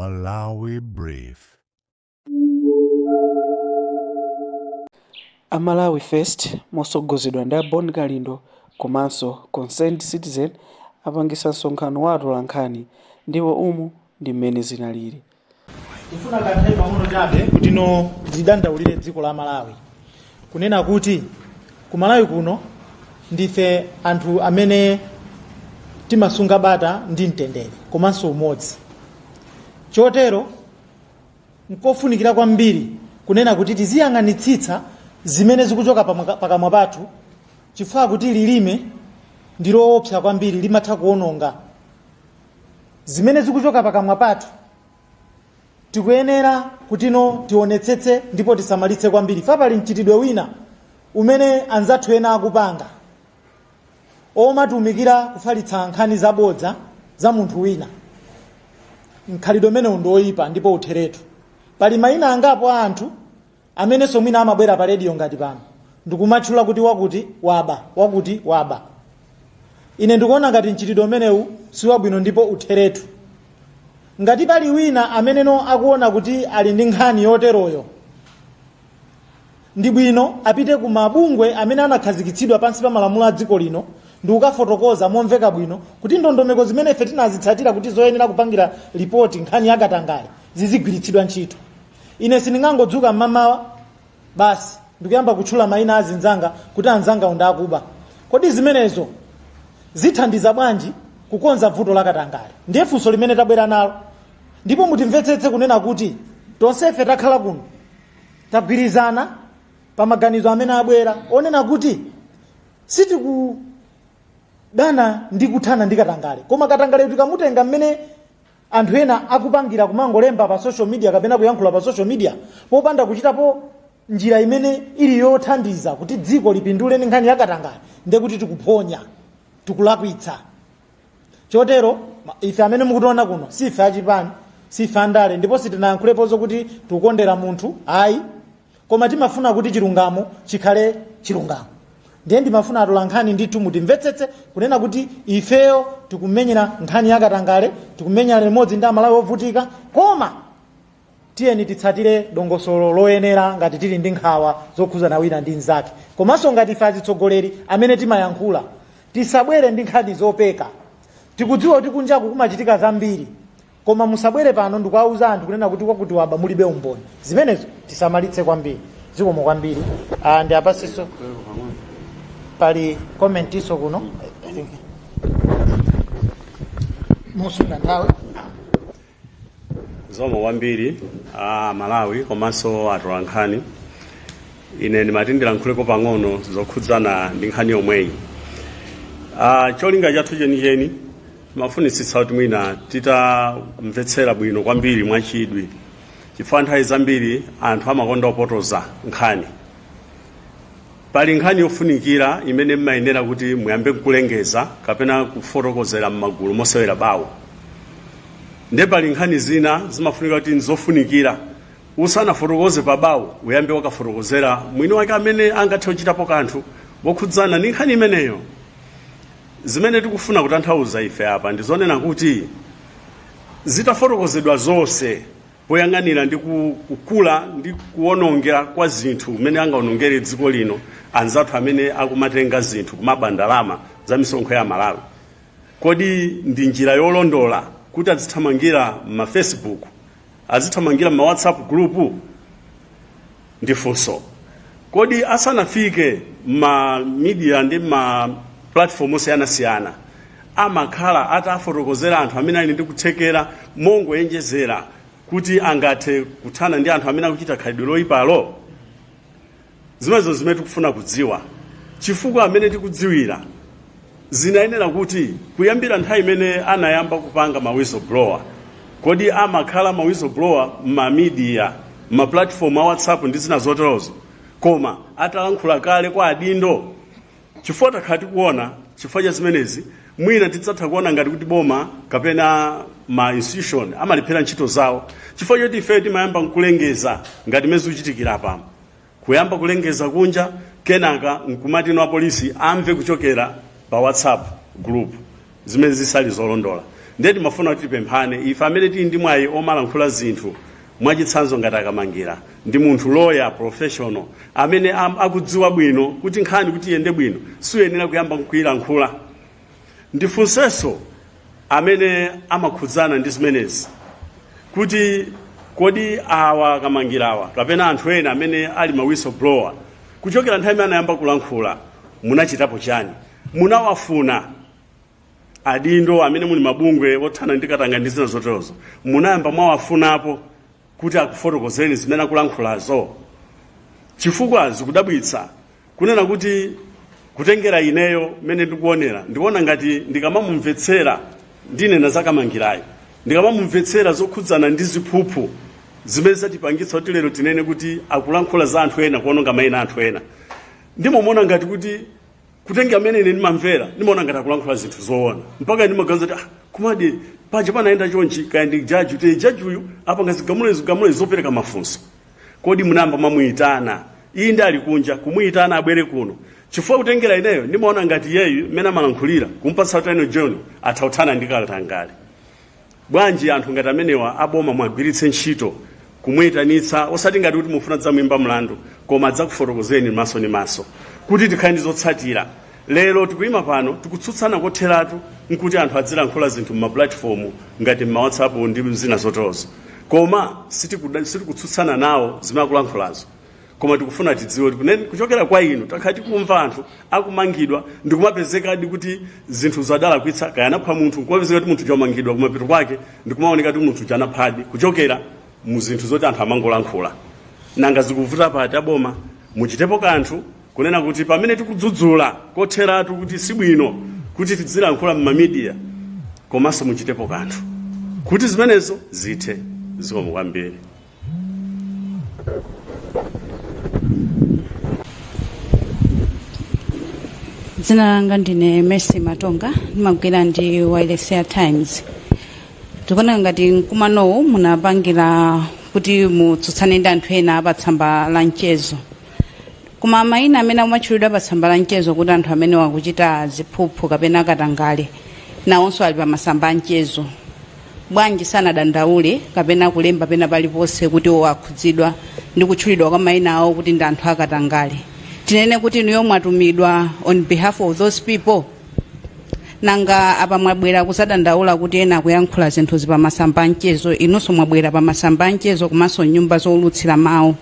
Malawi Brief. A Malawi First mosogozedwa ndi a Bon Kalindo komanso Concerned Citizen apangisa msonkhano wa atolankhani ndipo umu ndi mmene zinalili. Ndifuna kanthawi pang'ono chabe kuti no ndidandaulire dziko la Malawi, kunena kuti ku Malawi kuno ndife anthu amene timasunga bata ndi mtendere komanso umodzi. Chotero nkofunikira kwambiri kunena kuti tiziyang'anitsitsa zimene zikuchoka pakamwa pathu, chifukwa kuti lilime ndi loopsa kwambiri, limatha kuononga. Zimene zikuchoka pakamwa pathu tikuyenera kutino tionetsetse ndipo tisamalitse kwambiri. Fa pali mchitidwe wina umene anzathu ena akupanga omatumikira kufalitsa nkhani zabodza za munthu wina. Mkhalidwe umenewu ndi oyipa ndipo utheretu. Pali mayina angapo a anthu amenenso mwina amabwera pa rediyo ngati pano ndikumatchula kuti wakuti waba, wakuti waba. Ine ndikuona ngati mchitidwe umenewu si wabwino ndipo utheretu. Ngati pali wina ameneno akuona kuti ali ndi nkhani yoteroyo, ndi bwino apite ku mabungwe amene anakhazikitsidwa pansi pa malamulo a dziko lino ndi kukafotokoza momveka bwino kuti ndondomeko zimene ife tinazitsatira kuti zoyenera kupangira ripoti nkhani yakatangale zizigwiritsidwa ntchito. Ine sindingangodzuka mmamawa basi ndikuyamba kutchula mayina a azinzanga kuti anzangawo ndi akuba. Kodi zimenezo zithandiza bwanji kukonza vuto la katangale? Ndiye funso limene tabwera nalo. Ndipo mutimvetsetse kunena kuti tonsefe takhala kuno tagwirizana pa maganizo amene abwera onena kuti sitikudana ndi kuthana ndi katangale, koma katangale tikamutenga mmene anthu ena akupangira kumangolemba pa social media kapena kuyankhula pa social media popanda kuchitapo njira imene ili yothandiza kuti dziko lipindule ndi nkhani ya katangale, ndiye kuti tikuphonya, tikulakwitsa. Chotero ife amene mukutiona kuno si ife achipani, si ife andale, ndipo sitinayankhulepo zokuti tikukondera munthu, ayi, koma timafuna kuti chilungamo chikhale chilungamo. Ndiye ndimafuna atolankhani ndithu mutimvetsetse kunena kuti ifeyo tikumenyera nkhani ya katangale, tikumenyera limodzi ndi Amalawi ovutika, koma tiyeni titsatire dongosolo loyenera ngati tili ndi nkhawa zokhuzana wina ndi mnzake. Komanso ngati ife azitsogoleri amene timayankhula, tisabwere ndi nkhani zopeka. Tikudziwa kuti kunjaku kumachitika zambiri, koma musabwere pano ndikuwauza anthu kunena kuti kwakuti waba mulibe umboni. Zimenezo tisamalitse kwambiri. Zikomo kwambiri. Ndi apasiso pali comment iso kuno. I think musunga nthawi. Zikomo kwambiri a Malawi komanso atolankhani. Ine ndimati ndilankhuleko pang'ono zokhudzana ndi nkhani yomweyi. Cholinga chathu chenicheni timafunitsitsa kuti mwina titamvetsera bwino kwambiri mwachidwi, chifukwa nthawi zambiri anthu amakonda kupotoza nkhani. Pali nkhani yofunikira imene mmayenera kuti muyambe kulengeza kapena kufotokozera m'magulu mosewera bawo, nde pali nkhani zina zimafunika kuti nzofunikira usanafotokoze pa bawo uyambe wakafotokozera mwini wake amene angathe kuchitapo kanthu wokhudzana ndi nkhani imeneyo. Zimene tikufuna kutanthauza ife apa ndi zonena kuti zitafotokozedwa zonse poyang'anira ndi kukula ndi kuwonongera kwa zinthu kumene angaonongere dziko lino anzathu amene akumatenga zinthu kumaba ndalama za misonkho ya Malawi, kodi ndi njira yolondola kuti azithamangira ma Facebook, azithamangira ma WhatsApp group? Ndi funso. Kodi asanafike ma media ndi ma platform osiyanasiyana amakhala atafotokozera anthu amene ali ndi kuthekera mongoyenjezera kuti angathe kuthana ndi anthu amene akuchita khalidwe loyipalo? Zimenezo zimene tikufuna kudziwa, chifukwa amene tikudziwira zinayenera kuti kuyambira nthawi imene anayamba kupanga ma whistleblower, kodi amakhala ma whistleblower ma media, ma platform a WhatsApp ndi zina zoterozo, koma atalankhula kale kwa adindo? Chifukwa takhala tikuona, chifukwa cha zimenezi mwina tidzatha kuona ngati kuti boma kapena ma institution amalephera ntchito zawo, chifukwa choti ife timayamba nkulengeza ngati mmene zikuchitikira apamo, kuyamba kulengeza kunja, kenaka nkumati ino apolisi amve kuchokera pa WhatsApp group, zimene zisali zolondola. Ndiye timafuna kuti tipemphane ife amene tili ndi mwayi omalankhula zinthu, mwachitsanzo ngati Akamangira ndi munthu lawyer professional amene akudziwa bwino kuti nkhani kuti iyende bwino siyenera kuyamba kuyilankhula. Ndifunsenso amene amakhudzana ndi zimenezi kuti kodi awa Akamangirawa kapena anthu ena amene ali ma whistleblower, kuchokera nthawi imene anayamba kulankhula munachitapo chani? Munawafuna adindo amene muli mabungwe othana ndi katangale ndi zina zoterozo, munayamba mwawafunapo kuti akufotokozereni zimene akulankhulazo? Chifukwa zikudabwitsa kunena kuti kutengera ineyo mmene ndikuonera, ndikuona ngati ndikamamumvetsera, ndinena zakamangirayo, ndikamamumvetsera zokhudzana ndi ziphuphu zimene zatipangitsa kuti lero tinene kuti akulankhula za anthu ena kuononga mayina anthu ena, ndimamuona ngati kuti kutenga amene ine ndimamvera, ndimaona ngati akulankhula zinthu zoona, mpaka ndimaganiza kuti, ah, komadi paja panayenda chonchi, kaya ndi jaji kuti jaji uyu apanga zigamulo, zigamulo zopereka mafunso. Kodi munayamba mwamuyitana? Iyi ndi ali kunja, kumuyitana abwere kuno? Chifukwa kutengera ineyo ndimaona ngati yeyu mmene amalankhulira, kumpatsa attorney general atha kuthana ndi katangale. Bwanji anthu ngati amenewa aboma mwagwiritse ntchito kumuyitanitsa, osati ngati kuti mufuna dzamuyimba mlandu, koma adzakufotokozeni maso ndi maso kuti tikhale ndi zotsatira. Lero tikuyima pano tikutsutsana kotheratu nkuti anthu adzilankhula zinthu m'mapulatifomu ngati m'ma WhatsApp ndi zina zoterozo, koma sitikutsutsana nawo zimene akulankhulazo, koma tikufuna tidziwe kuti kuchokera kwa inu takhala tikumva anthu akumangidwa ndikumapezekadi kuti zinthu zadalakwitsa, kaya anapha munthu, nkumapezeka kuti munthu wamangidwa, kumapeto kwake ndikumaoneka kuti munthu anaphadi kuchokera mu zinthu zoti anthu amangolankhula. Nanga zikuvuta pati aboma muchitepo kanthu kunena kuti pamene tikudzudzula kotheratu kuti sibwino kuti tidzilankhula m'ma media, komanso muchitepo kanthu kuti zimenezo zithe? Zikomo kwambiri. Dzina langa ndine Mercy Matonga, ndimagwira ndi wireless ya Times. Tikuona ngati mkumanowu munapangira kuti mutsutsane ndi anthu ena pa tsamba la mchezo, koma mayina amene akumatchulidwa pa tsamba la mchezo kuti anthu amene wakuchita ziphuphu kapena katangale nawonso ali pa masamba a mchezo. Bwanji sanadandaule kapena kulemba pena paliponse kuti iwo akhudzidwa ndi kutchulidwa kwa mayina awo kuti ndi anthu akatangale? Tinene kuti inuyo mwatumidwa on behalf of those people? Nanga apa mwabwera kuzadandaula kuti ena akuyankhula zinthuzi pa masamba a mchezo, inunso mwabwera pa masamba a mchezo komanso nyumba zowulutsira mawu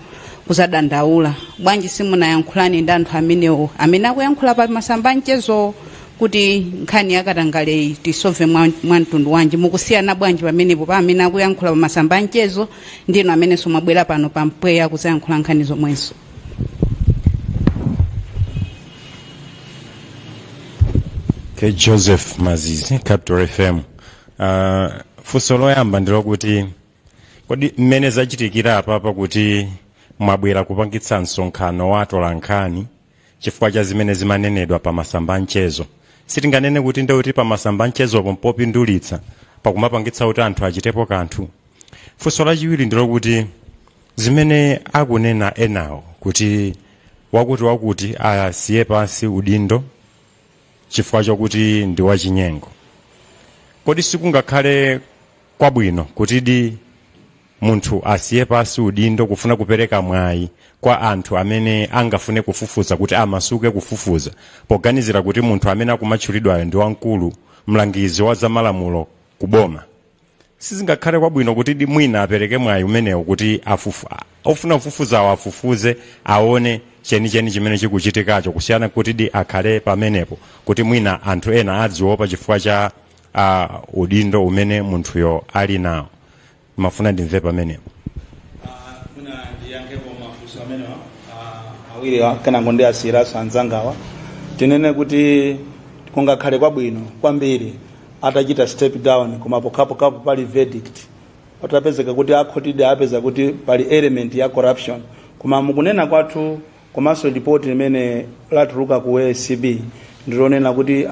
kuzadandaula. Bwanji simunayankhulani ndi anthu amenewo amene akuyankhula pa masamba a mchezo kuti nkhani yakatangaleyi tisolve mwa mtundu wanji? Mukusiyana bwanji pamenepo pa amene akuyankhula pa masamba a mchezo ndinu amenenso mwabwera pano pa mpweya kuzayankhula nkhani zomwezo? Okay, Joseph Mazizi, Capital FM. Funso loyamba ndilokuti kodi mmene zachitikira apapa kuti mwabwera kupangitsa msonkhano wa atolankhani chifukwa cha zimene zimanenedwa pa masamba a mchezo, sitinganene kuti ndekuti pa masamba a mchezopo mpopindulitsa pakumapangitsa kuti anthu achitepo kanthu? Funso lachiwiri ndilokuti zimene akunena enawo kuti wakuti wakuti asiye pansi udindo chifukwa chokuti ndi wachinyengo, kodi sikungakhale kwabwino kutidi munthu asiye pansi udindo kufuna kupereka mwayi kwa anthu amene angafune kufufuza kuti amasuke kufufuza, poganizira kuti munthu amene akumatchulidwayo ndi wamkulu mlangizi wa zamalamulo kuboma? Sizingakhale kwabwino kuti mwina apereke mwayi umenewo kuti ofuna kufufuzawo afufuze, aone chenicheni chimene chikuchitikacho, kusiyana kuti di akhale pamenepo kuti mwina anthu ena adziopa chifukwa cha udindo umene munthuyo ali nawo? Mafuna ndimve pamenepo. Mwina ndiyankhepo mafunso amenewa awiri, kenango ndi asiyiraso anzangawa. Tinene kuti kungakhale kwabwino kwambiri atachita step down, koma pokhapokhapo pali verdict, patapezeka kuti akhotidi apeza kuti pali element ya corruption. Koma mukunena kwathu komanso ripoti limene latuluka ku ACB ndilonena kuti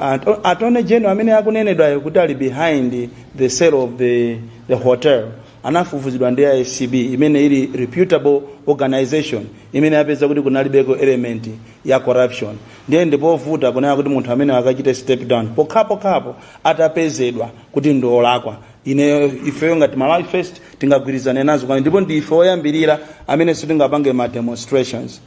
attorney general amene akunenedwayo kuti ali behind the sale of the hotel. Anafufuzidwa ndi ACB, imene ili reputable organization, imene yapeza kuti kunalibeko element ya corruption. Ndiye ndipovuta kunena kuti munthu amene akachite step down pokhapokhapo atapezedwa kuti ndi olakwa. Ine, ifeyo ngati Malawi First, tingagwirizane nazo kwani, ndipo ndife oyambirira amene sitingapange ma demonstrations.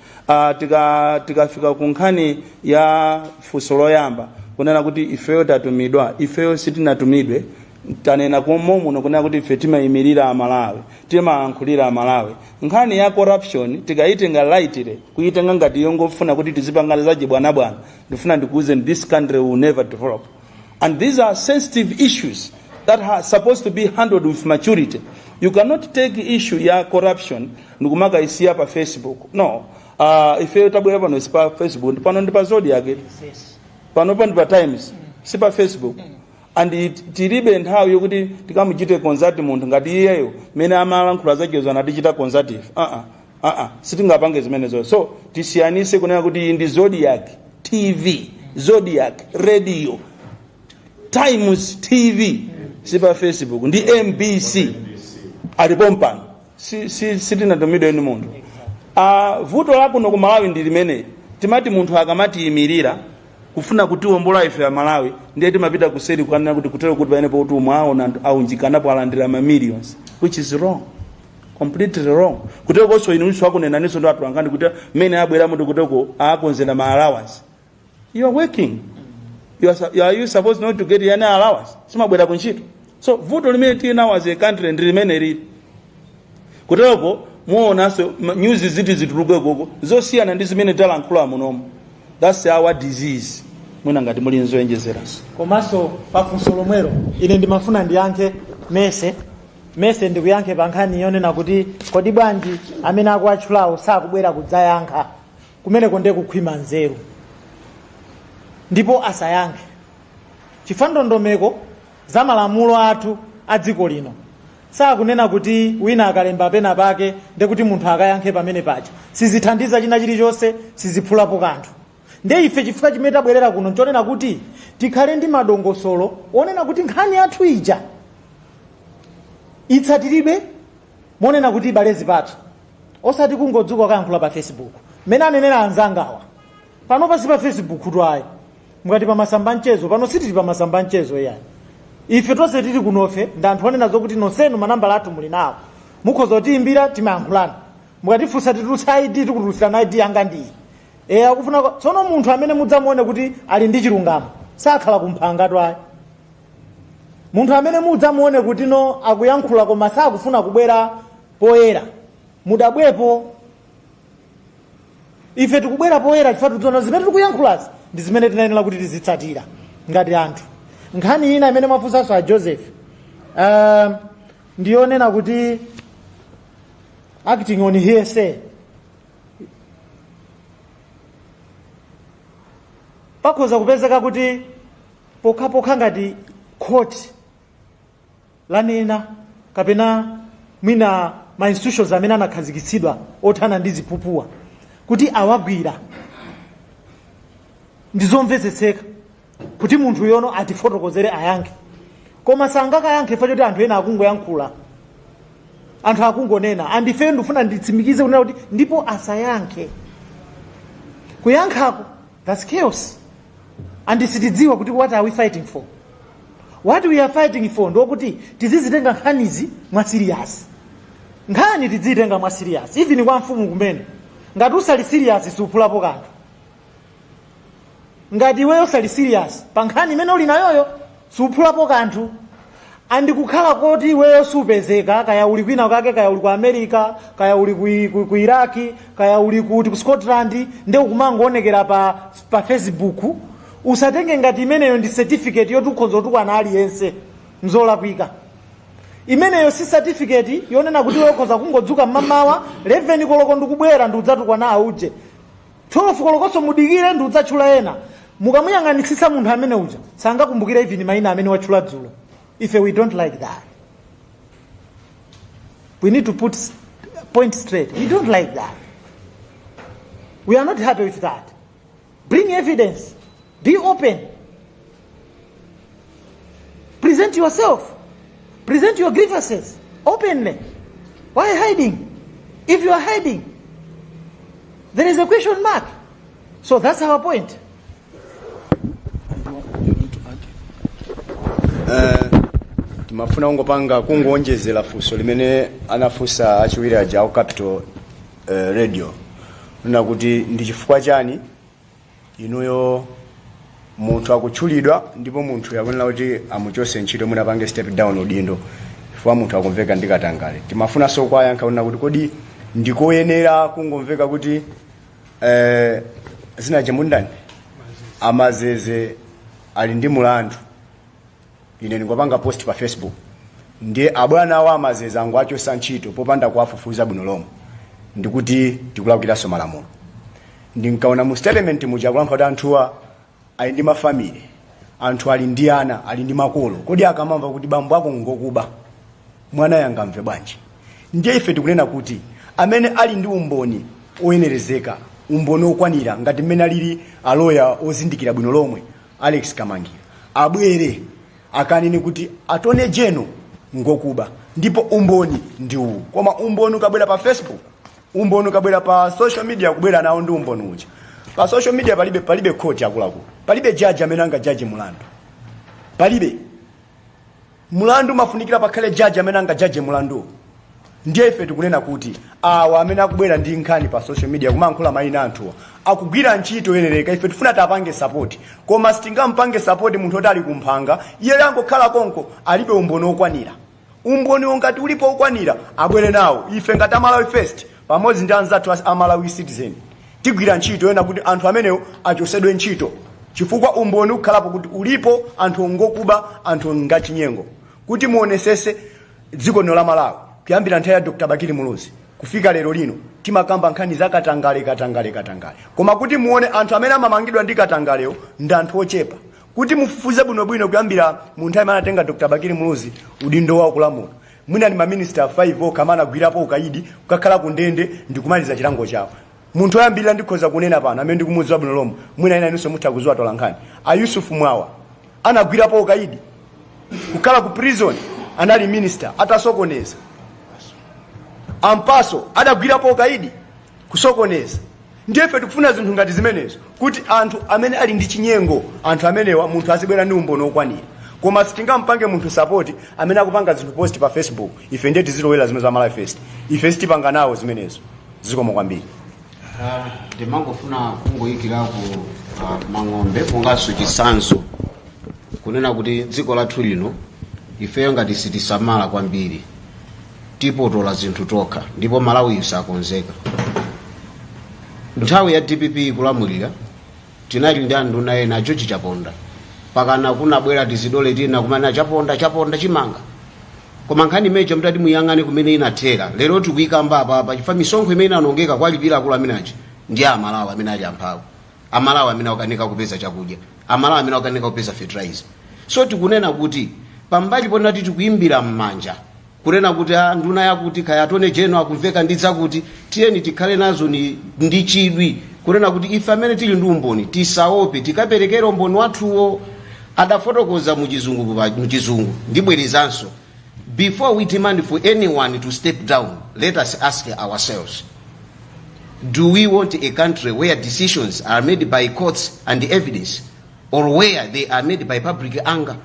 Tikafika ku nkhani ya funso loyamba, kunena kuti ifeyo tatumidwa, ifeyo sitinatumidwe. Tanena muno kunena kuti ife timayimirira Amalawi, timayankhulira Amalawi. Nkhani ya corruption tikayitenga lightly, kuyitenga ngati yongofuna kuti tizipangana zachibwanabwana, ndifuna ndikuwuzeni, this country will never develop. And these are sensitive issues that are supposed to be handled with maturity. You cannot take issue ya corruption ndikumakaisiya pa Facebook. No. Ifeyo tabwera pano si pa Facebook, pano ndi pa Zodiak, panopa ndi pa Times, si pa Facebook. And tilibe nthawi yokuti tikamuchite consult munthu ngati iyeyo mene amalankhula zachezo anatichita consult ife. Uh -uh. Sitingapange zimenezo. So tisiyanise kunena kuti iyi ndi Zodiak TV, Zodiak Radio, Times TV, si pa Facebook, ndi MBC alipo mpano. Sitinatumidwe ni munthu. Vuto lakuno ku Malawi ndi limene timati munthu akamatiyimirira kufuna kutiwombola ife a Malawi, ndiye timapita kuseri kukanena kuti kutero kuti paenepo kuti mwaona anthu aunjikanapo alandira ma millions, which is wrong, completely wrong. Kutero konso inunso akunenaninso ndi atolankhani kuti mmene abwera muti kuteko akonzera ma allowance. You are working, you are supposed not to get any allowance? Simabwera kuntchito. So vuto limene tili nawo as a country ndi limene lili kuteroko. Muonanso news ziti zituluke koko zosiyana ndi zimene talankhula munomo. That's our disease. Mwina ngati muli nzoyenjezeranso. Komanso pafunso lomwelo, ine ndimafuna ndiyankhe mese mese ndikuyankhe pa nkhani yonena kuti kodi bwanji amene akuatchulawo sakubwera kudzayankha. Kumeneko ndiye kukhwima nzeru, ndipo asayankhe chifukwa ndondomeko za malamulo athu a dziko lino sakunena kuti wina akalemba pena pake ndekuti munthu akayankhe pamene paja. Sizithandiza china chilichonse, siziphulapo kanthu. Nde ife chifukwa chimene tabwerera kuno nchonena kuti tikhale ndi madongosolo onena kuti nkhani yathu ija itsatiridwe monena kuti ibale zipatso, osati kungodzuka kayankhula pa Facebook mmene anenera anzangawa. Pano pasi pa Facebook tu ayi, mukati pa masamba mchezo, pano sitili pa masamba mchezo yani. Ife tonse tili kunofe ndi anthu onena zokuti nonsenu manambala athu muli nawo, mukhoza kutiyimbira, timayankhulana. Mukatifunsa titulutsa ID, tikutulutsirana ID yanga ndiyi. E, akufuna tsono munthu amene mudzamuone kuti ali ndi chilungamo sakhala kumphanga tu ayi. Munthu amene mudzamuone kuti no, akuyankhula koma sakufuna kubwera poyera, mudabwepo. Ife tikubwera poyera chifukwa tikudziona zimene tikuyankhulazi ndi zimene tinayenera kuti tizitsatira ngati anthu. Nkhani ina imene mwafunsanso a Joseph, ndiyonena kuti acting on hearsay, pakhoza kupezeka kuti pokhapokha ngati court lanena kapena mwina ma institutions amene anakhazikitsidwa othana ndi ziphuphuwa kuti awagwira, ndizomvetsetseka kuti munthu yono atifotokozere, ayankhe. Koma sangakayankhe chifukwa choti anthu ena akungoyankhula, anthu akungonena. Andifeyo ndifuna nditsimikize kunena kuti ndipo asayankhe. Kuyankhako, that's chaos, and sitidziwa kuti what are we fighting for. What we are fighting for ndokuti tizizitenga nkhanizi mwa serious. Nkhani tizitenga mwa serious, even kwa mfumu kumene. Ngati usali serious, siuphulapo kanthu. Ngati iweyo usali serious pa nkhani imene uli nayoyo, siuphulapo kanthu. And kukhala koti iweyo supezeka, kaya uli kwina kake, kaya uli ku America, kaya uli ku Iraki, kaya uli kuti ku Scotland, nde ukumangoonekera pa Facebook, usatenge ngati imeneyo ndi certificate yoti ukhoza kutukwana aliyense. Mzolakwika. Imeneyo si certificate yonena kuti iwe ukhoza kungodzuka mmamawa 11 koloko ndikubwera ndi udzatukwana auje, 12 kolokonso mudikire ndi udzatchula ena. Mukamuyang'anitsitsa munthu amene uja, sangakumbukire even mayina amene watchula dzulo. Ife we don't like that. We need to put point straight. We don't like that. We are not happy with that. Bring evidence, be open, present yourself, present your grievances. Openly. Why hiding? If you are hiding, there is a question mark. So that's our point. Timafuna kungopanga, kungoonjezera funso limene anafunsa achiwiri aja au Capital Radio, nena kuti ndi chifukwa chani inuyo munthu akutchulidwa ndipo munthu yakunena kuti amuchose ntchito, munapange step down udindo chifukwa munthu akumveka ndi katangale. Timafunanso kwayankha kunena kuti kodi ndikoyenera kungomveka kuti zina chemundani amazeze ali ndi mulandu, ine ndingopanga post pa Facebook, ndiye abwana awo amazeze angu achosa ntchito popanda kuwafufuza bwino lomwe, ndikuti tikulakwiranso malamulo? Ndinkaona mu statement muja kulankhula kuti anthuwa ali ndi mafamily, anthu ali ndi ana, ali ndi makolo. Kodi akamamva kuti bambo ako ngokuba, mwana yangamve bwanji? Ndiye ife tikunena kuti amene ali ndi umboni oyenerezeka, umboni okwanira, ngati mmene alili aloya ozindikira bwino lomwe Alex Kamangira, abwere akanene kuti Attorney General ngokuba ndipo umboni ndi uwu. Koma umboni ukabwera pa Facebook, umboni ukabwera pa social media, kubwera nawo ndi umboni uja pa social media, palibe court, akuluakulu, palibe judge amene angajaje mulandu. Palibe mulandu mafunikira pakhale judge amene angajaje mulanduwo. Ndiye ife tikunena kuti awa amene akubwera ndi nkhani pa social media kumayankhula mayina anthuwa akugwira ntchito yoyenereka. Ife tifuna tapange support, koma sitingampange support munthu oti ali kumphanga, iye angokhala konko, alibe umboni okwanira. Umboni ngati ulipo okwanira, abwere nawo. Ife ngati Amalawi First pamodzi ndi anzathu Amalawi Citizen tigwira ntchito yena kuti anthu amenewo achosedwe ntchito, chifukwa umboni ukhalapo kuti ulipo, anthu ngokuba, anthu ngachinyengo. Kuti muonesese, dziko lino la Malawi kuyambira nthawi ya Dr Bakili Muluzi kufika lero lino timakamba nkhani za katangale, katangale, katangale, koma kuti muone anthu amene amamangidwa ndi katangalewo ndi anthu ochepa. Kuti mufufuze bwinobwino, kuyambira mu nthawi imene anatenga Dr Bakili Muluzi udindo wawo kulamula, mwina ndi maminista 5 okha amene anagwirapo ukaidi, kukakhala ku ndende ndi kumaliza chilango chawo. Munthu oyambirira ndikhoza kunena pano amene ndikumudziwa bwino lomwe, mwina ina inunso mutha kudziwa tolankhani, a Yusuf Mwawa, anagwirapo ukaidi, kukhala ku prison, anali minister atasokoneza. Ampaso adagwirapo ukaidi kusokoneza. Ndiye ife tikufuna zinthu ngati zimenezo, kuti anthu amene ali ndi chinyengo, anthu amenewa, munthu azibwera ndi umboni okwanira. Koma sitingampange munthu support amene akupanga zinthu post pa Facebook. Ife ndiye tizilowera zimene za Malawi First, ife sitipanga nawo zimenezo. Zikomo kwambiri. Ndimangofuna kungoyikirako mang'ombe monganso chitsanzo, kunena kuti dziko lathu lino ifeyo ngati sitisamala kwambiri tipotola zinthu tokha, ndipo Malawi sakonzeka. Nthawi ya DPP kulamulira tinali ndi anduna ena, George Chaponda, pakana kunabwera tizidole tina kumene Chaponda, Chaponda chimanga. Koma nkhani imeneyo mutati muyang'ane kumene inathera, lero tikuyikamba apapa, chifukwa misonkho imene inanongeka kwalipira akulu amene aja ndi Amalawi amene ali amphawi, Amalawi amene akukanika kupeza chakudya, Amalawi amene akukanika kupeza fertilizer. So tikunena kuti pambali ponati tikuyimbira m'manja kunena kuti ah, nduna yakuti kaya Attorney General akumveka ndi zakuti, tiyeni tikhale nazo ni ndi chidwi kunena kuti ife amene tili ndi umboni tisaope, tikaperekere umboni wathuwo. Adafotokoza muchizungu, ndibwerezanso: before we demand for anyone to step down, let us ask ourselves, do we want a country where decisions are made by courts and evidence or where they are made by public anger?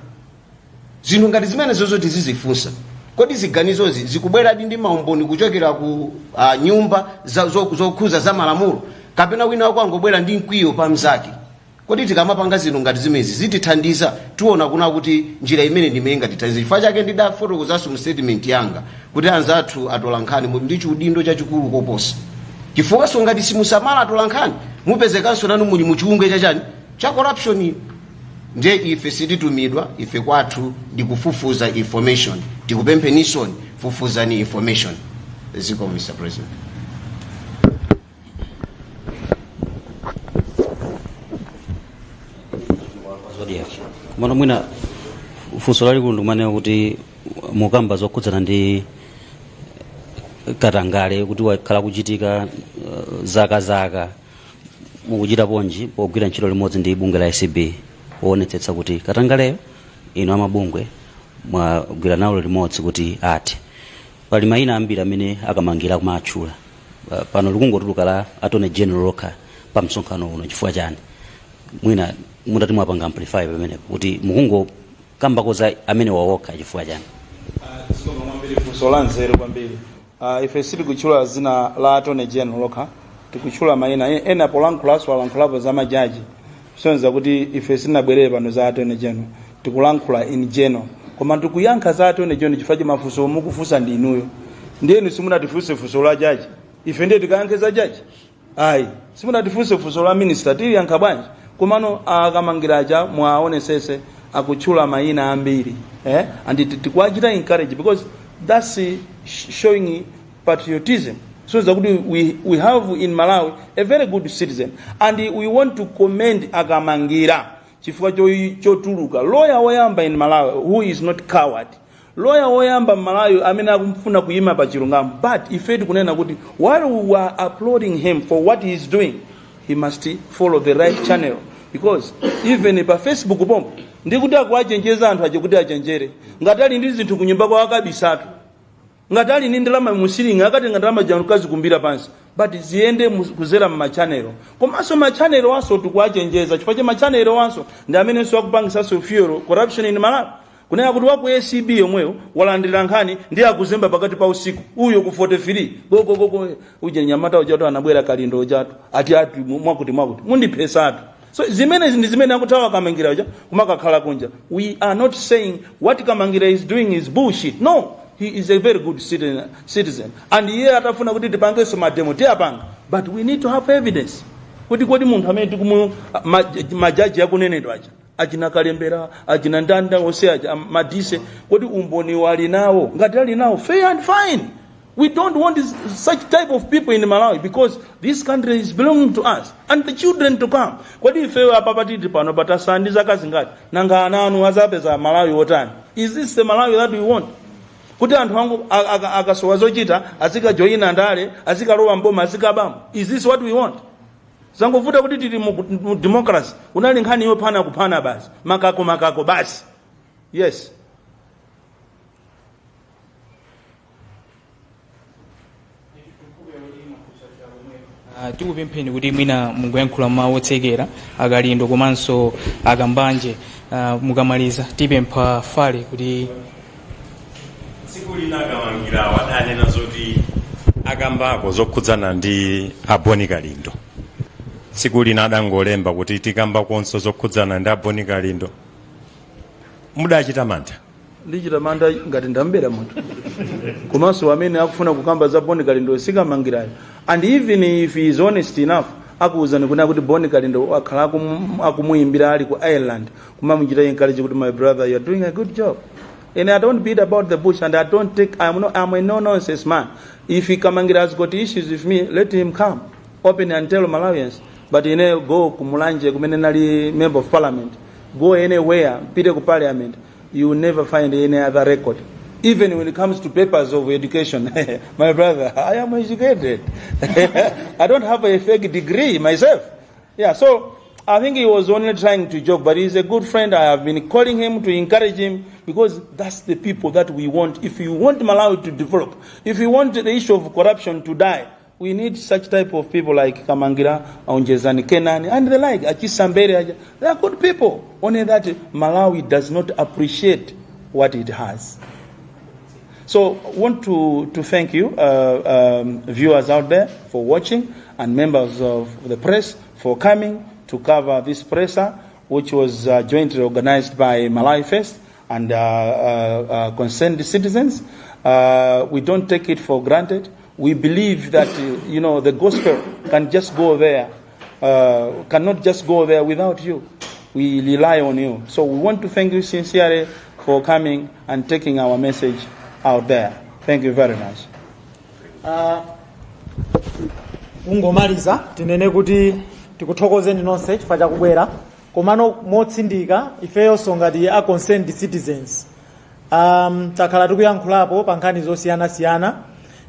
Zinthu ngati zimene zozo tizizifunsa. Kodi ziganizozi zikubweradi ndi maumboni kuchokera ku nyumba zokhuza za malamulo, kapena wina wako angobwera ndi mkwiyo pa mzake? Kodi tikamapanga zinthu ngati zimenezi zitithandiza? Tiona kuna kuti njira imene ndimene ingatithandize. Chifukwa chake ndidafotokozanso mu statement yanga kuti anzathu atolankhani muli ndi chiudindo chachikulu koposa, chifukwanso ngati simusamala atolankhani mupezekanso nanu muli muchiungwe chachani, cha corruption. Ndiye ife sititumidwa, ife kwathu ndikufufuza information. Tikupemphenisoni, fufuzani information. Zikomo, Mr President. Zodiak. Komano mwina funso lalikulu ndikumanena kuti mukamba zokhudzana ndi katangale kuti wakhala kuchitika zaka zaka, mukuchita ponji pogwira ntchito limodzi ndi bungwe la ACB poonetsetsa kuti katangaleyo inu amabungwe mwagwira nawo limodzi kuti athe? Pali mayina ambiri amene akamangira kumatchula. Pano likungotuluka la Attorney General lokha pa msonkhano uno, chifukwa chani? Mwina mutati mwapanga amplify pamenepo kuti mukungokambako za amene wawokha, chifukwa chani? Zikomo kwambiri, funso la nzeru kwambiri. Ife sitikutchula zina la Attorney General lokha, tikutchula mayina ena. Polankhulaso alankhulapo za majaji, kusonyeza kuti ife sitinabwerere pano za Attorney General, tikulankhula in general. Koma tikuyankha za Attorney General chifukwa cha mafunso mukufunsa ndi inuyo. Ndiyenu simunatifunse funso la jaji, ife ndiye tikayankhe za jaji? Ayi, simunatifunse funso la minister, tiliyankha bwanji? Komano akamangiraja mwaonesese akutchula mayina ambiri, eh? And tikuwachita encourage because that's showing patriotism, so that we have in Malawi a very good citizen, and we want to commend Akamangira chifukwa chotuluka lawyer woyamba in Malawi who is not coward, lawyer woyamba Mmalawi amene akumfuna kuyima pa chilungamo. But ife tikunena kuti while we are applauding him for what he is doing, he must follow the right channel, because even pa Facebook pompo ndikuti akuachenjeza anthu aje kuti achenjere. Ngati ali ndi zinthu kunyumba kwawo akabisatu, ngati ali ndi ndalama musilingi akatenga ndalama janu kazikumbira pansi, but ziyende kuzera mma channel. Komanso ma channel wanso tikuachenjeza chifukwa cha ma channel wanso ndi amenenso akupangisanso fuel corruption in Malawi, kunena kuti waku ACB yomweyo walandira nkhani ndi akuzemba pakati pa usiku uyo ku 43 gogogogo uje nyamata ujatu anabwera Kalindo ujatu ati mwakuti mwakuti mundiphesatu. So zimene ndi zimene akuthawa Kamangira uja kumakakhala kunja. We are not saying what Kamangira is doing is bullshit. No, he is a very good citizen, and iye atafuna kuti tipangenso ma demo tiyapanga, but we need to have evidence kuti kodi munthu amene tikumu majaji akunenedwa aja, achina Kalembera, achina ndanda onse aja, Madise, kodi umboni wali nawo? Ngati ali nawo, fair and fine. We don't want such type of people in Malawi because this country is belonging to us and the children to come. Kodi ifeyo apa patiti pano patasala ndi zaka zingati? Nanga ana anu azapeza Malawi otani? Is this the Malawi that we want, kuti anthu angu akasowa zochita azikajoyina ndale, azikalowa mboma, azikabamo? Is this what we want? Zangovuta kuti tili mu democracy, unali nkhani yophana kuphana basi, makako makako basi. Yes. Tikupempheni kuti mwina mungoyankhula mawu otsekera, Akalindo komanso Akambanje. Mukamaliza tipempha Fale kuti Tsiku lina Akamangira wadanena zoti akambako zokhudzana ndi Aboni Kalindo. Tsiku lina adangolemba kuti tikambakonso zokhudzana ndi Aboni Kalindo. Mudachita mantha? Ndichita mantha ngati ndambera munthu? Komanso amene akufuna kukamba za Boni Kalindo sikamangirayo, and even if he is honest enough akuwuzani kunena kuti Boni Kalindo akhala akumuyimbira ali ku Ireland kumamuchita encourage kuti, "My brother, you are doing a good job." And I don't beat about the bush and I don't take I'm no I'm a no nonsense man. If Kamangira has got issues with me, let him come open and tell Malawians. But ine go kumulanje kumene nali member of parliament, go anywhere, pite ku parliament, you will never find any other record. Even when it comes to papers of education, my brother, I am educated. I don't have a fake degree myself. Yeah, so I think he was only trying to joke, but he's a good friend. I have been calling him to encourage him because that's the people that we want. If you want Malawi to develop, if you want the issue of corruption to die, we need such type of people like Kamangira, Onjezani Kenani, and the like. Achisambere, they are good people. Only that Malawi does not appreciate what it has. So I want to thank you, viewers out there, for watching, and members of the press for coming to cover this presser, which was jointly organized by Malawi First and Concerned Citizens. We don't take it for granted. We believe that the gospel can just go there, cannot just go there without you. We rely on you. So we want to thank you sincerely for coming and taking our message out there. Thank you very much. Kungomaliza tinene kuti tikuthokozeni nonse chifukwa chakubwera, komano motsindika ifeyonso ngati a Concerned Citizens takhala tikuyankhulapo pa nkhani zosiyanasiyana,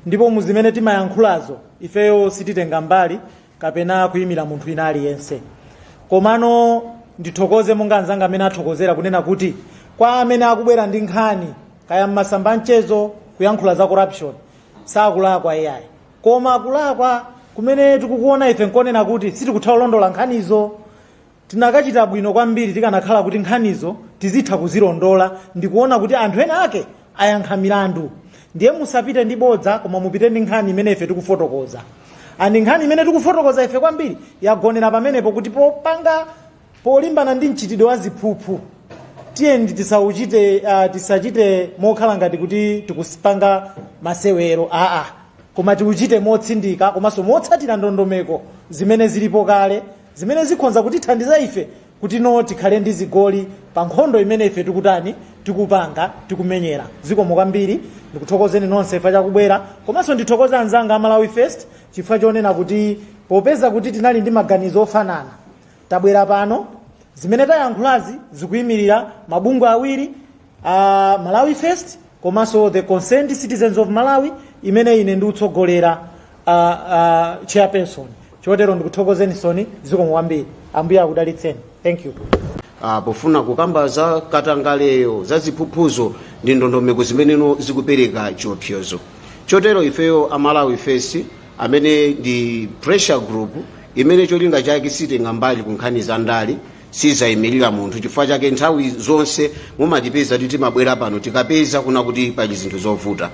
ndipo muzimene timayankhulazo ifeyo sititenga mbali kapena kuyimira munthu wina aliyense. Komano ndithokoze monga anzanga amene athokozera kunena kuti kwa amene akubwera ndi nkhani kaya mmasamba mchezo Kuyankhula za corruption sakulakwa iyayi, koma kulakwa kumene tikukuona ife nkonena kuti sitikutha kulondola nkhanizo. Tinakachita bwino kwambiri tikanakhala kuti nkhanizo tizitha kuzilondola ndikuona kuti anthu ena ake ayankha milandu. Ndiye musapite ndi bodza, koma mupite ndi nkhani imene ife tikufotokoza. And nkhani imene tikufotokoza ife kwambiri yagonera pamenepo, kuti popanga polimbana ndi mchitidwe wa ziphuphu, tiyeni tisauchite, tisachite mokhala ngati kuti tikusipanga masewero, aa, koma tiuchite motsindika komanso motsatira ndondomeko zimene zilipo kale, zimene zikhonza kutithandiza ife kuti no tikhale ndi zigoli pa nkhondo imene ife tikutani, tikupanga, tikumenyera. Zikomo kwambiri. Ndikuthokozeni nonse chifukwa chakubwera, komanso ndithokoze anzanga a Malawi First chifukwa chonena kuti popeza kuti tinali ndi maganizo ofanana, tabwera pano. Zimene tayankhulazi zikuyimirira mabungwe awiri, Malawi First komanso the Concerned Citizens of Malawi, imene ine ndikutsogolera, chairperson. Chotero ndikuthokozeni soni. Zikomo kwambiri. Ambuye akudalitseni. Thank you. Pofuna kukamba za katangaleyo, za ziphuphuzo ndi ndondomeko zimeneno zikupereka chiopsezo. Chotero ifeyo a Malawi First, amene ndi pressure group imene cholinga chake sitenga mbali ku nkhani za ndale, sizayimirira munthu, chifukwa chake nthawi zonse mumatipeza kuti timabwera pano tikapeza kuna kuti pali zinthu zovuta.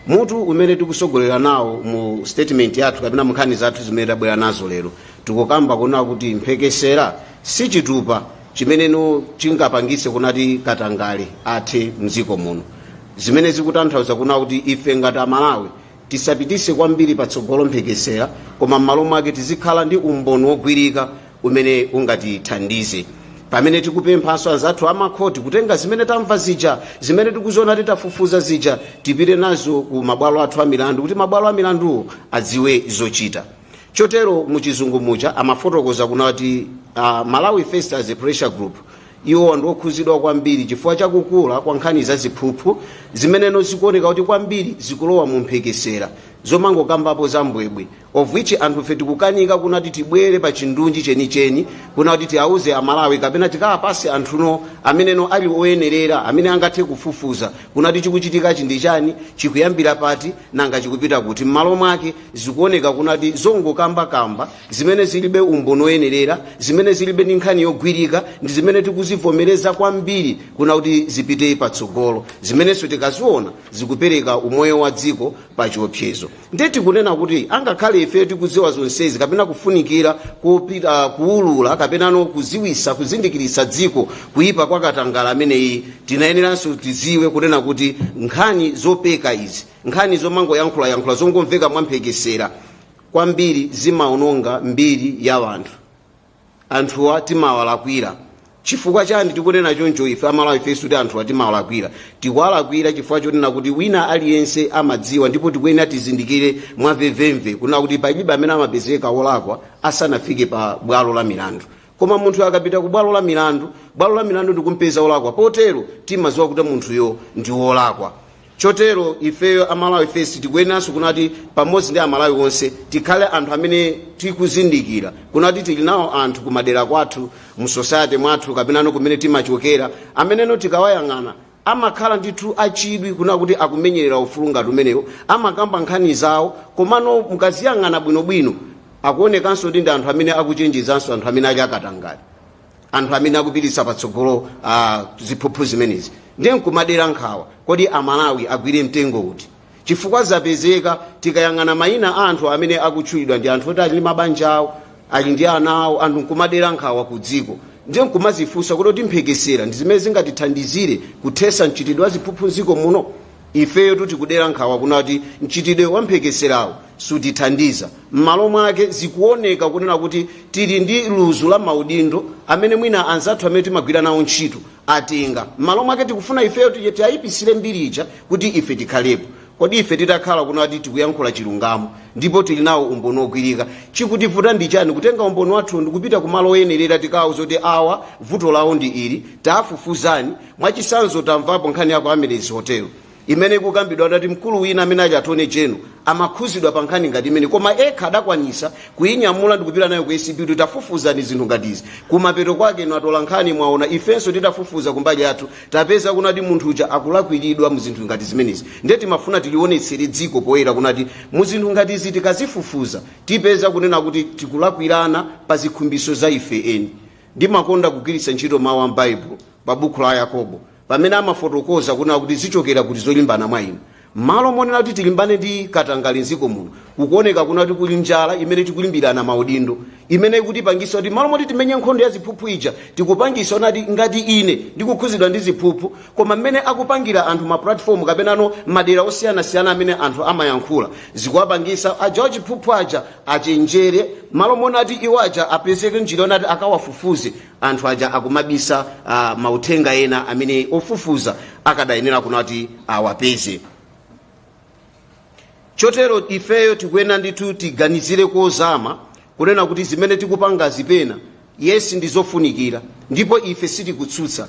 Mutu umene tikusogolera nawo mu statement yathu kapena mu nkhani zathu zimene tabwera nazo lero, tikukamba kuna kuti mphekesera si chitupa chimeneno chingapangise kunati katangale athe mdziko muno, zimene zikutanthauza kuna kuti ife ngati Amalawi tisapitise kwambiri patsogolo mphekesera, koma m'malo mwake tizikhala ndi umboni wogwirika umene ungatithandize, pamene tikupemphanso anzathu amakhoti kutenga zimene tamva zija, zimene tikuziona titafufuza zija, tipite nazo ku mabwalo athu a milandu kuti mabwalo a milanduwo adziwe zochita. Chotero muchizungu muja amafotokoza kunati Malawi First as a pressure group, iwo ndi okhuzidwa kwambiri chifukwa chakukula kwa nkhani za ziphuphu zimeneno zikuoneka kuti kwambiri zikulowa mu mphekesera zomangokambapo za mbwebwe, of which anthu ife tikukanika kunati tibwere pa chindunji chenicheni kunati tiauze Amalawi kapena tikawapase anthuno ameneno ali oyenerera, amene angathe kufufuza kunati chikuchitikachi ndi chani, chikuyambira pati, nanga chikupita kuti. M'malo mwake zikuoneka kunati zongokambakamba zimene zilibe umboni oyenerera, zimene zilibe ndi nkhani yogwirika, ndi zimene tikuzivomereza kwambiri kuna kuti zipite patsogolo, zimenenso tikaziona zikupereka umoyo wa dziko pa chiopsezo. Ndiye tikunena kuti angakhale ife tikudziwa zonsezi kapena kufunikira kupita kuulula kapenano kuziwisa, kuzindikirisa dziko kuyipa kwa katangale ameneyi, tinayeneranso tiziwe kunena kuti nkhani zopeka izi, nkhani zomangoyankhulayankhula zongomveka mwamphekesera kwambiri, zimaononga mbiri ya anthu. Anthuwa timawalakwira. Chifukwa chani tikunena choncho ife Amalawi First kuti anthuwa timawalakwira? Tikuwalakwira chifukwa chonena kuti wina aliyense amadziwa, ndipo tikuyenera tizindikire mwamvemvemve kunena kuti palibe amene amapezeka wolakwa asanafike pa bwalo la milandu. Koma munthu akapita ku bwalo la milandu, bwalo la milandu ndikumpeza wolakwa, potero timadziwa kuti munthuyo ndi wolakwa. Chotero ifeyo Amalawi First tikuyeneranso kunati pamodzi ndi Amalawi onse tikhale anthu amene tikuzindikira kunati tili nawo anthu kumadera kwathu, mu society mwathu kapenano kumene timachokera, ameneno tikawayang'ana amakhala ndithu achidwi kuna kuti akumenyerera ufulu ngati umenewo, amakamba nkhani zawo, komano mukaziyang'ana bwinobwino akuonekanso ndi anthu amene akuchenjezanso anthu amene ali akatangale, anthu amene akupititsa patsogolo ziphuphu zimenezi. Ndiye nkumadera nkhawa, kodi Amalawi agwire mtengo uti? Chifukwa zapezeka tikayang'ana mayina a anthu amene akutchulidwa ndi anthu oti ali ndi mabanja awo, ali ndi ana awo. Anthu nkumadera nkhawa ku dziko. Ndiye nkumazifunsa kuti mphekesera ndi zimene zingatithandizire kuthesa mchitidwe wa ziphuphu mdziko muno? Ifeyo tikudera nkhawa kunati mchitidwe wa mphekeserawo sutithandiza. M'malo mwake zikuoneka kunena kuti tili ndi luzu la maudindo amene mwina anzathu amene timagwira nawo ntchito atenga. M'malo mwake tikufuna ifeyo tiyayipisire mbiri ija kuti ife tikhalepo. Kodi ife titakhala kunati tikuyankhula chilungamo ndipo tili nawo umboni ogwirika, chikutivuta ndi chani kutenga umboni wathu ndikupita kumalo oyenerera, tikawauza kuti awa vuto lawo ndi ili, tafufuzani? Mwachisanzo, tamvapo nkhani yako Amaryllis Hotel. Imene ikukambidwa ndati mkulu wina amene ali attorney general amakhuzidwa pa nkhani ngati imene, koma ekha adakwanisa kuyinyamula ndikupita nayo ku ACB kuti tafufuzani zinthu ngati izi. Kumapeto kwake, inu atola nkhani mwaona, ifenso titafufuza kumbali yathu tapeza kunati munthu uja akulakwiridwa mu zinthu ngati zimenezi. Ndiye timafuna tilionetsere dziko poyera kunati mu zinthu ngati izi tikazifufuza tipeza kunena kuti tikulakwirana pa zikhumbiso za ife eni. Ndimakonda kugwiritsa ntchito mawu a m'Baibulo pa buku la Yakobo pamene amafotokoza kunena kuti zichokera kuti zolimbana mwa inu. Malo monena kuti tilimbane ndi katangale mdziko muno, kukuoneka kuna kuti kuli njala imene tikulimbirana maudindo, imene ikutipangisa kuti malo moti timenye nkhondo ya ziphuphu ija, tikupangisa onati ngati ine ndikukhuzidwa ndi ziphuphu, koma mmene akupangira anthu ma platform kapenano madera osiyanasiyana amene anthu amayankhula, zikuwapangisa aja achiphuphu aja achenjere. Malo monati iwo aja apezeke njira onati akawafufuze anthu aja, akumabisa mauthenga ena amene ofufuza akadayenera kunati awapeze. Chotero ifeyo tikuyenera ndithu tiganizire kozama kunena kuti zimene tikupanga zipena, yes, ndi zofunikira, ndipo ife sitikutsutsa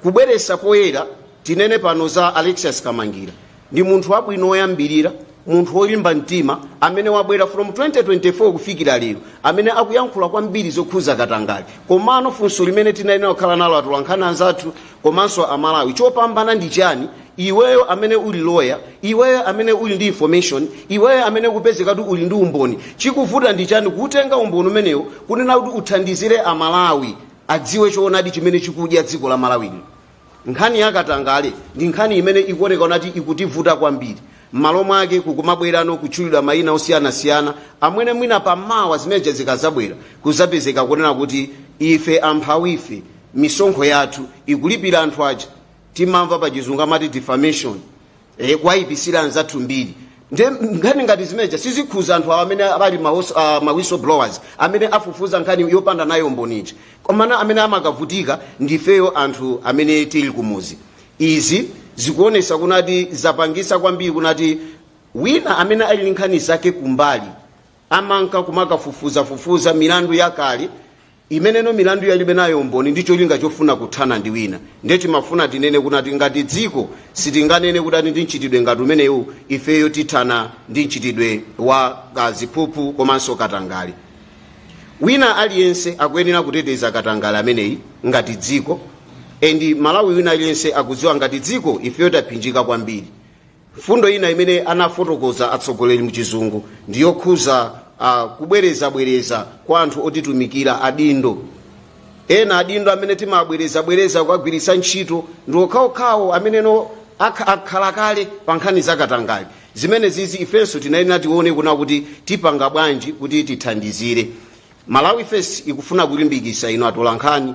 kubweresa poyera. Tinene pano za Alexius Kamangira, ndi munthu wabwino woyambirira, munthu wolimba mtima amene wabwera from 2024 kufikira lero, amene akuyankhula kwambiri zokhuza katangale. Komano funso limene tinayenera kukhala nalo, atolankhani anzathu komanso Amalawi, chopambana ndi chani? Iweyo amene uli lawyer, iweyo amene uli ndi information, iweyo amene kupezeka kuti uli ndi umboni, chikuvuta ndi chani kutenga umboni umenewo kunena kuti uthandizire Amalawi adziwe choonadi chimene chikudya dziko la Malawi lino? Nkhani yakatangale ndi nkhani imene ikuoneka nati ikutivuta kwambiri. M'malo mwake kukumabwerano kutchulidwa mayina osiyanasiyana amwene mwina pamawa zimeneja zikazabwera kuzapezeka kunena kuti ife amphawife misonkho yathu ikulipira anthu aja. Timamva pa Chizungu amati defamation, kwayipisira anzathu mbiri. Nde nkhani ngati zimeneja sizikhuza anthu awa amene ali ma whistleblowers amene afufuza nkhani yopanda nayo mboniji, komana amene amakavutika ndifeyo anthu amene tili kumuzi. Izi zikuonesa kunati zapangisa kwambiri kunati wina amene ali ndi nkhani zake kumbali amanka kumakafufuzafufuza milandu yakale imeneno milandu yalibe nayo mboni ndi cholinga chofuna kuthana ndi wina. Ndiye timafuna tinene kunati ngati dziko sitinganene kuti ati ndi mchitidwe ngati umenewu ifeyo tithana ndi mchitidwe wa ziphuphu komanso katangale. Wina aliyense akuyenera kuteteza katangale ameneyi ngati dziko, and Malawi wina aliyense akudziwa ngati dziko ifeyo taphinjika kwambiri. Fundo ina imene anafotokoza atsogoleri mu Chizungu ndiyokhuza kubwerezabwereza kwa anthu otitumikira, adindo ena. Adindo amene timabwerezabwereza kukagwiritsa ntchito ndi okhaokhawo ameneno akhala kale pa nkhani zakatangale. Zimene zizi ifenso tinayenera tione kuna kuti tipanga bwanji kuti tithandizire. Malawi First ikufuna kulimbikisa inu atolankhani,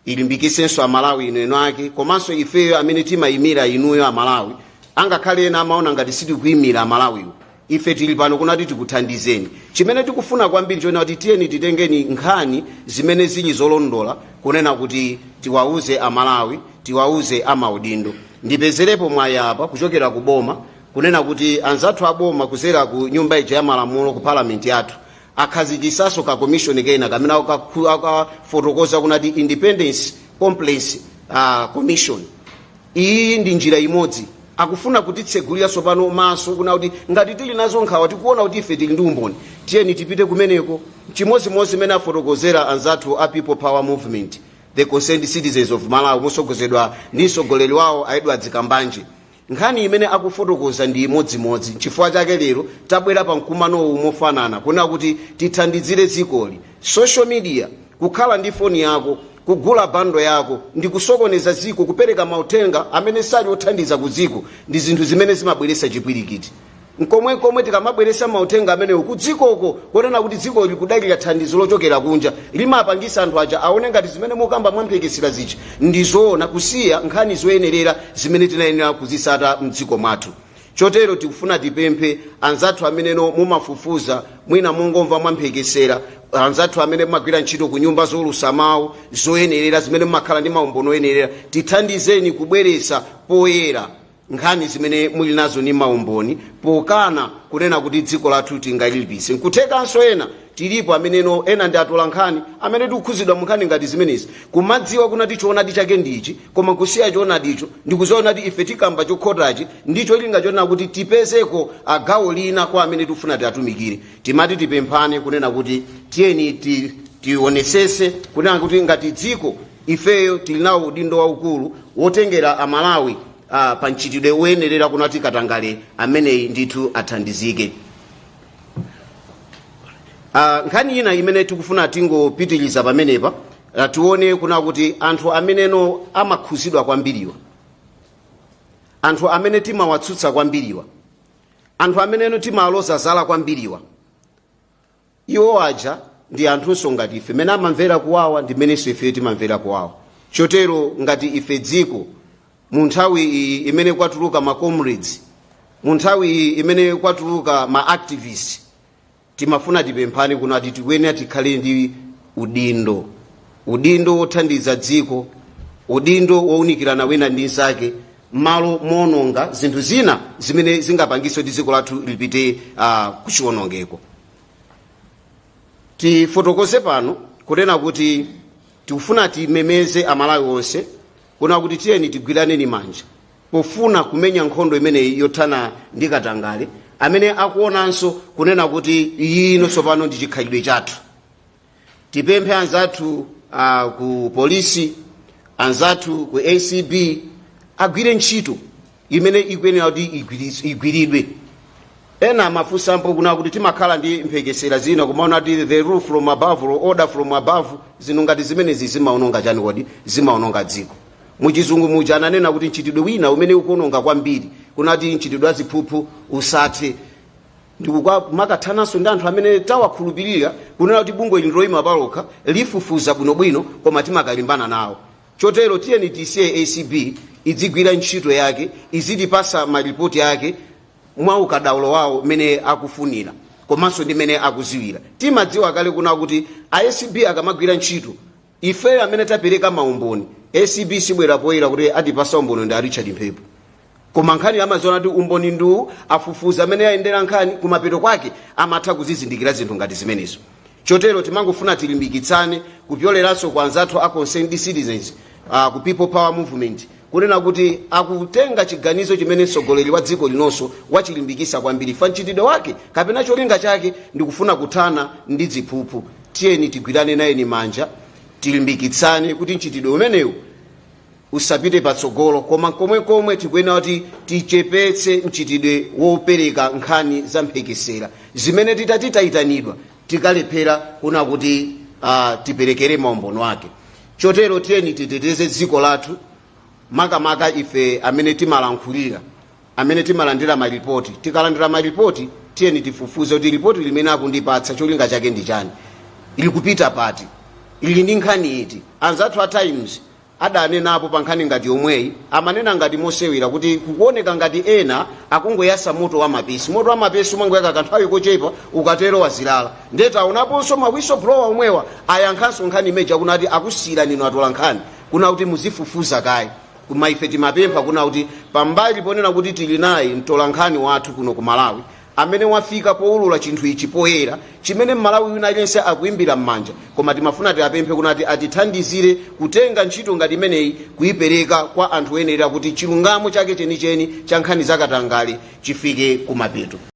ilimbikisenso Amalawi inu eno ake, komanso ifeyo amene timayimira inuyo Amalawi. Angakhale ena amaona ngati sitikuyimira Amalawiwo, ife tili pano kunati tikuthandizeni. Chimene tikufuna kwambiri chona kuti tiyeni titengeni nkhani zimene zili zolondola kunena kuti tiwauze Amalawi, tiwauze amaudindo. Ndipezerepo mwayi apa kuchokera ku boma kunena kuti anzathu aboma kuzera ku nyumba ija ya malamulo, ku parliament yathu, akhazikisaso ka commission kena kamene akafotokoza kunati Independence Complaints Commission. Iyi ndi njira imodzi akufuna kutitsegulira tsopano maso kuna kuti ngati tili nazo nkhawa, tikuona kuti ife tili ndi umboni, tiyeni tipite kumeneko. Chimodzimodzi imene afotokozera anzathu a People Power Movement, the Concerned Citizens of Malawi, mosogozedwa ndi mtsogoleri wawo a Edward Kambanje, nkhani imene akufotokoza ndi imodzimodzi. Chifukwa chake lero tabwera pa mkumanowu mofanana kunena kuti tithandizire dzikoli. Social media, kukhala ndi foni yako, kugula bundle yako ndi kusokoneza dziko, kupereka mauthenga amene sali othandiza ku dziko, ndi zinthu zimene zimabweretsa chipwirikiti. Nkomwekomwe tikamabweretsa mauthenga amenewo ku dzikoko kunena kuti dziko likudalira thandizo lochokera kunja, limapangisa anthu aja aone ngati zimene mukamba mwamphekesera zichi ndi zoona, kusiya nkhani zoyenerera zimene tinayenera kuzisata mdziko mwathu. Chotero tikufuna tipemphe anzathu ameneno mumafufuza, mwina mungomva mwamphekesera, anzathu amene mumagwira ntchito ku nyumba zolusa mawu zoyenerera zimene mumakhala ndi maumboni oyenerera, tithandizeni kubweretsa poyera nkhani zimene muli nazo ndi maumboni, pokana kunena kuti dziko lathu tingalilipise. Nkuthekanso ena Tilipo ameneno ena ndi atola nkhani amene tikukhuzidwa mu nkhani ngati zimenezi, kumadziwa kunati choonadi chake ndichi, koma kusiya choonadicho ndikuziona kuti ife tikamba chokhotachi ndicho linga chonena kuti tipezeko agawo lina kwa amene tikufuna tiatumikire. Timati tipemphane kunena kuti tiyeni tionesese kunena kuti ngati dziko ifeyo tili nawo udindo waukulu wotengera Amalawi pa mchitidwe woyenerera kunati katangale ameneyi ndithu athandizike. Nkhani ina imene tikufuna tingopitiliza pamenepa, tione kuna kuti anthu ameneno amakhuzidwa kwambiriwa, anthu amene timawatsutsa kwambiriwa, anthu ameneno timaloza zala kwambiriwa, iwo aja ndi anthunso ngati ife, mene amamvera kuwawa ndi mmenenso ife timamvera kuwawa. Chotero ngati ife dziko, mu nthawi iyi imene kwatuluka ma comrades, mu nthawi iyi imene kwatuluka ma activists, timafuna tipemphane kuno ati tikuyenera tikhale ndi udindo, udindo wothandiza dziko, udindo wowunikirana wina ndi nzake, m'malo moononga zinthu zina zimene zingapangitse kuti dziko lathu lipite kuchiwonongeko. Tifotokoze pano kunena kuti tikufuna timemeze Amalawi onse kuna kuti tiyeni tigwiraneni manja pofuna kumenya nkhondo imeneyi yothana ndi katangale, amene akuonanso kunena kuti ino tsopano ndi chikhalidwe chathu. Tipemphe anzathu ku polisi, anzathu ku ACB, agwire ntchito imene ikuyenera kuti igwiridwe. Ena amafunsampo kuna kuti timakhala ndi mphekesera zina kumaona kuti the rule from above or order from above, zinthu ngati zimenezi zimaononga chani? Kodi zimaononga dziko? Muchizungu muja ananena kuti mchitidwe wina umene ukuononga kwambiri kunati mchitidwe wa ziphuphu usathe, ndikumakathananso ndi anthu amene tawakhulupirira kunena kuti bungwe ili ndiloyima palokha, lifufuza bwinobwino, koma timakalimbana nawo. Chotero tiyeni tisiye ACB idzigwira ntchito yake, izitipasa maripoti ake mwa ukadaulo wawo mmene akufunira komanso ndi mmene akuziwira. Timadziwa kale kuna kuti ACB akamagwira ntchito, ifeyo amene tapereka maumboni, ACB sibwera poyera kuti atipasa umboni ndi a Richard Mphepo, koma nkhani amaziona kuti umboni ndiwu, afufuza amene ayendera nkhani, kumapeto kwake amatha kuzizindikira zinthu ngati zimenezo. Chotero timangofuna tilimbikitsane kupyoleranso kwa anzathu a Concerned Citizens, ku People Power Movement, kunena kuti akutenga chiganizo chimene mtsogoleri wa dziko linonso wachilimbikisa kwambiri fa mchitidwe wake kapena cholinga chake ndikufuna kuthana ndi ziphuphu. Tiyeni tigwirane nayeni manja, tilimbikitsane kuti mchitidwe umenewu usapite patsogolo, koma komwekomwe tikuyenera kuti tichepetse mchitidwe wopereka nkhani za mphekesera zimene titati tayitanidwa tikalephera kuna kuti tiperekere maumbono ake. Chotero tiyeni titeteze dziko lathu, makamaka ife amene timalankhulira, amene timalandira maripoti. Tikalandira maripoti, tiyeni tifufuze kuti ripoti limene akundipatsa cholinga chake ndi chani, likupita pati, ili ndi nkhani iti. Anzathu a Times adanenapo pa nkhani ngati yomweyi, amanena ngati mosewera kuti kukuoneka ngati ena akungoyasa moto wa mapesi. Moto wa mapesi umangoyaka kanthawi kochepa, ukatero wazilala. Ndiye taonaponso ma whistleblower omwewa ayankhanso nkhani imeja kunati akusiyira nino atola nkhani kuna kuti muzifufuza kaye. Koma ife timapempha kuna kuti pambali ponena kuti tili naye mtola nkhani wathu kuno ku Malawi amene wafika powulula chinthu ichi poyera, chimene Mmalawi wina aliyense akuimbira m'manja, koma timafuna tiapemphe kunati atithandizire kutenga ntchito ngati imeneyi kuyipereka kwa anthu oyenera kuti chilungamo chake chenicheni cha nkhani zakatangale chifike kumapeto.